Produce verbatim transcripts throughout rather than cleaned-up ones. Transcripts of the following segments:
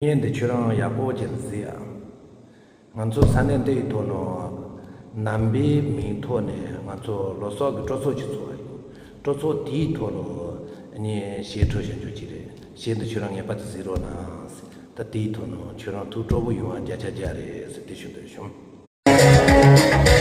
བརྙན་འདི་ཁྱོད་རང་ཡག་པོ་ཅིག་གཟིགས་ཨ། ང་ཚོ་ས་གནས་འདི་ཡི་ཐོག་ནས་ནང་པའི་མིང་ཐོག་ནས་ང་ཚོ་ལོ་གསར་གྱི་སྤྲོ་ཚོགས་ཅིག་ཚོགས་ཡོད། སྤྲོ་ཚོགས་དེའི་ཐོག་ནས་ངས་གཞས་འཁྲབ་བཞག་རྒྱུ་ཅིག་རེད། གཞས་འདི་ཁྱོད་རང་ངེས་པར་དུ་གཟིགས་རོགས་གནང་། ད་དེའི་ཐོག་ནས་ཁྱོད་རང་ཐུགས་སྤྲོ་པོ་ཡོང་བ་བརྒྱ་ཆ་བརྒྱ་རེད་ཟེར་དེ་ཞུ་འདོད་བྱུང་། Thank you.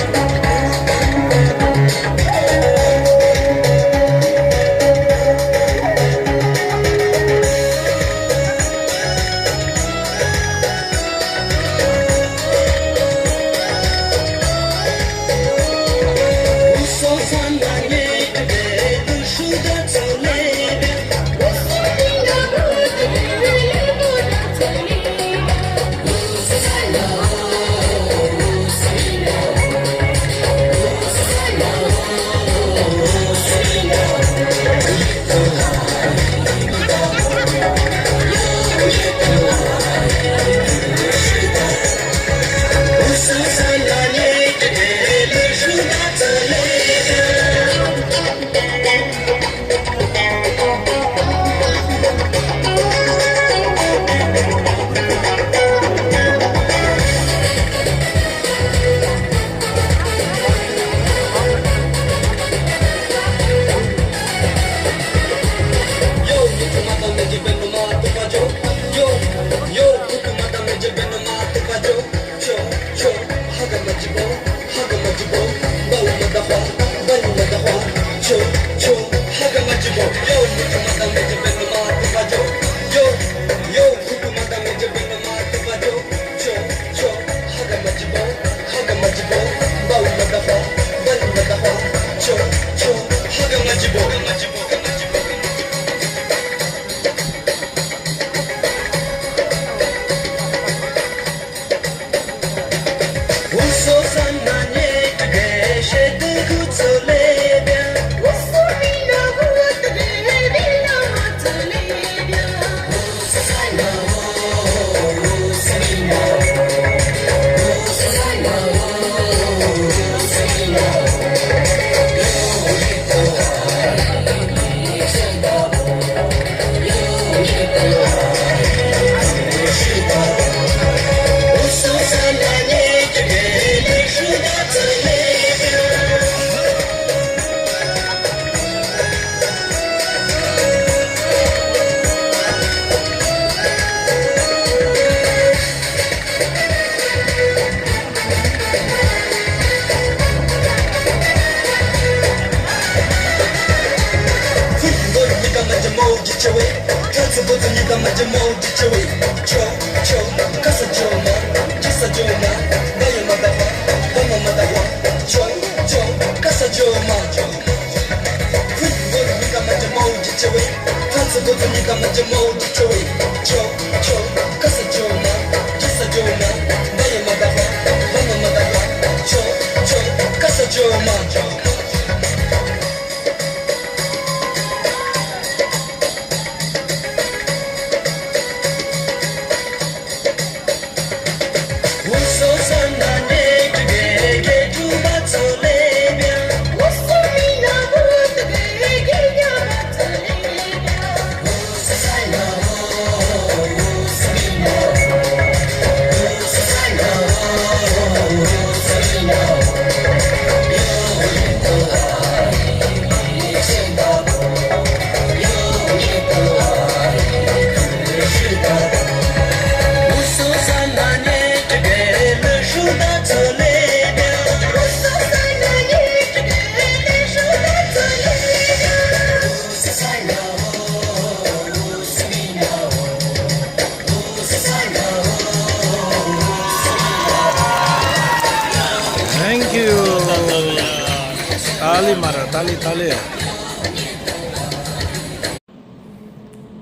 ཏཱ་ལི་མར་ཏཱ་ལི་ཏཱ་ལི།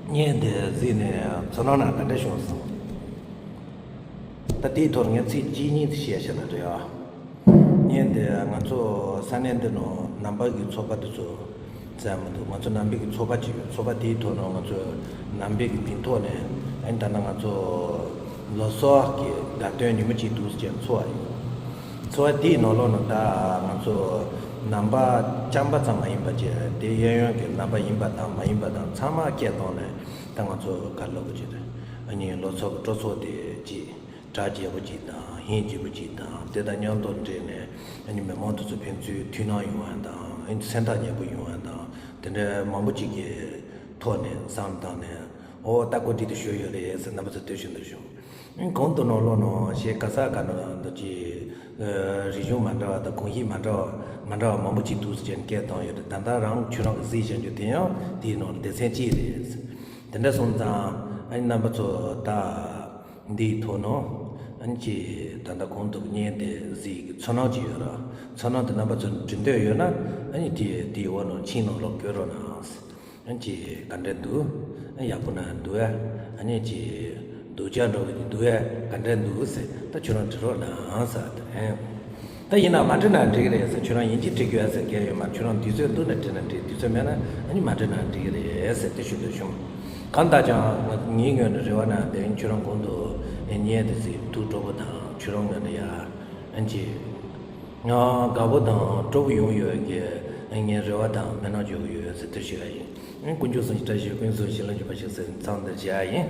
བརྙན་འདི་གཟིགས་ནས་ཚོར་སྣང་ག་འདྲ་བྱུང་སོང་། ད་དེའི་ཐོག་ངས་ཚིག་གཅིག་གཉིས་དེ་བཤད་བཞག་ན་འགྲིག་ཨ། བརྙན་འདི་ང་ཚོ་ས་གནས་འདི་ནང་ནང་པ་གི་ཚོགས་པ་དེ་ཚོ་བཙལ་མི་འདུག་ང་ཚོ་ནང་པའི་གི་ཚོགས་པ་ཅིག་ཡོད། ཚོགས་པ་དེའི་ཐོག་ནས་ང་ཚོ་ནང་པའི་གི་མིང་ཐོག་ནས་ཨ་ནི་ད་ལྟ་ང་ཚོ་ལོ་གསར་གི་དགའ་སྟོན་ཉིན་མོ་གཅིག་འདུག་ཟེར་ཚོགས་པ་ཡོད། ཚོགས་པ་དེའི་ནང་ལོགས་ནས་ད་ང་ཚོ་ནང་པ་རྐྱང་པ་ཙམ་མ་ཡིན་པ་བྱས་དེ་གཡས་གཡོན་གྱི་ནང་པ་ཡིན་པ་དང་མ་ཡིན་པ་དང་ཚང་མ་སྐད་བཏང་ནས་ད་ང་ཚོ་ག་རེ་ལབ་དགོས་ཀྱི་རེད། ཨ་ནི་ལོ་ཚོགས་ཀྱི་སྤྲོ་ཚོགས་དེ་ཅིག་གྲ་རྒྱས་པོ་ཅིག་དང་ཧིང་རྗེ་པོ་ཅིག་དང་དེ་དང་མཉམ་དུ་འབྲེལ་ནས་ཨ་ནི་མི་མང་དེ་ཚོ་ཕན་ཚུན་མཐུན་སྣང་ཡོང་བ་དང་ཨ་ནི་སེམས་ཐག་ཉེ་པོ་ཡོང་བ་དང་དེ་འདྲ་མང་པོ་ཅིག་གི་ཐོག་ནས་བསམ་བཏང་ནས་ཨོ་ད་གོ་འདི་དུ་ཞུ་ཡོད་རེད་ཟེར་རྣམ་པ་ཚོ་ལྟོས་ཤིག་འདུག་བྱུང་། གོང་དུ་ནང་ལོགས་ནང་ཞེས་ག་ས་ག་ན་འདུག་ཅིག་རིག་གཞུང་མ་འདྲ་བ་དང་གོམས་གཤིས་མ་འདྲ་བ་མ་འདྲ་བ་མང་པོ་ཅིག་འདུག་ཟེར་ནས་སྐད་བཏང་ཡོད་རེད། ད་ལྟ་རང་ཁྱོད་རང་གི་གཟིགས་བཞིན་རྒྱུ་དེ་ཡང་དེའི་ནང་ལ་སྡེ་ཚན་གཅིག་རེད། དེ་འདྲ་སོང་ཙང་ཨ་ནི་རྣམ་པ་ཚོ་ད་འདིའི་ཐོག་ནང་ཨ་ནི་ཅིག་ད་ལྟ་གོང་དུ་བརྙན་དེ་གཟིགས་ཀྱི་ཚོར་སྣང་ཅིག་ཡོད་ར། ཚོར་སྣང་དེ་རྣམ་པ་ཚོ་འབྲི་འདོད་ཡོད་ན་ཨ་ནི་དེ་དེའི་འོག་ནང་མཆན་ནང་ལོགས་བཀོད་རོགས་གནང་། ཨ་ནི་ཅིག་ག་འདྲ་འདུག་ཨ་ཡག་པོ་ན་འདུག་ཨ། ཨ་ནི་ཅིག་སྡུག་ཅག་འགྲོ་གི་འདུག་ཨ། ག་འདྲ་འདུག་ཟེར་ད་ཁྱོད་རང་འབྲི་རོགས་གནང་ཟེར་དེ་རེད། ད་ཡིན་ན་མ་འབྲི་ན་འགྲིག་གི་རེད་ཟེར། ཁྱོད་རང་ཡིན་གཅིག་འབྲི་དགོས་ཟེར་མཁན་ཡོད་མ་རེད། ཁྱོད་རང་དུས་ཚོད་འདུག་ན་འབྲི་ན་འགྲིག་དུས་ཚོད་མེད་ན་ཨ་ནི་མ་འབྲི་ན་འགྲིག་གི་རེད་ཟེར་དེ་ཞུ་འདོད་བྱུང་། གང་ལྟར་ཀྱང་ངའི་ངོས་ནས་རེ་བ་ན་དེ་ཁྱོད་རང་གོང་དུ་བརྙན་དེ་གཟིགས་ཐུབ་སྤྲོ་པོ་དང་ཁྱོད་རང་ངོས་ནས་ཡ་ཨ་ནི་ཅིག་ང་དགའ་པོ་དང་སྤྲོ་པོ་ཡོང་ཡོད་ཀྱི་ངའི་རེ་བ་དང་སྨོན་ལམ་འཇོག་གི་ཡོད་ཟེར་དེ་ཞུ་ཡ་ཡིན། དཀོན་མཆོག་གསུམ་གྱི་བཀྲ་ཤིས་ཀུན་བཟང་ཞིང་ལ་འཇུག་པ་ཞིག་ཟེར་མཚམས་འདིར་བཞག་ཡ་ཡིན།